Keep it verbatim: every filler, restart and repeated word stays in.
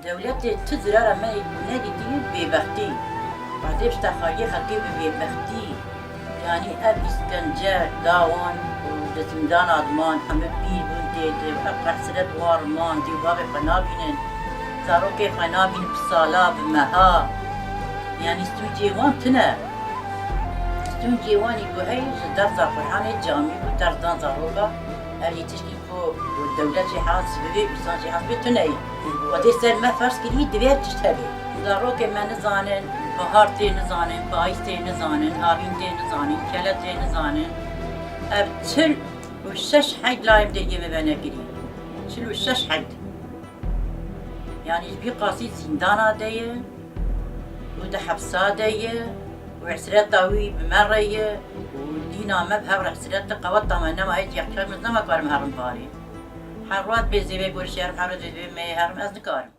Dewletê tu zirara me nedîtî bêbextî. Xwedê bi te xaliyê xelkê bi bêbextî. Yanî ev îskence da wan û di zindana diman, heme pîr bûn tê de, ev qehsiret wan riman, dê û bavê xwe nabînin. Zarokê xwe nabînin bi sala, bi meha. Yanî stûncê wan tune. Stûncê wan î ku heye ji dersa Qur'anê camî û ders dan zaroka, ev jî tişkî ku dewlet jê hez bibê, însan jê hez bê tune ye. Xwedê ser me ferz kirî, divê ev tişt hebe. Zarokê me nizanin, bahar tê nizanin, payîz tê nizanin, havîn tê nizanin, kele tê nizanin. Ev çil û şeş heid layê dengê me venekirî. Çil û şeş heid. Yanî ji bî qasî zîndana de ye û di hepsa de ye û hesreta wî bi me re ye û dîna me bi hev re hesret de qeweta me nema hêj yekçer min nema karim herim barê. Her rot bê zêvê gorşerim, her rot bê me herim ez nikarim.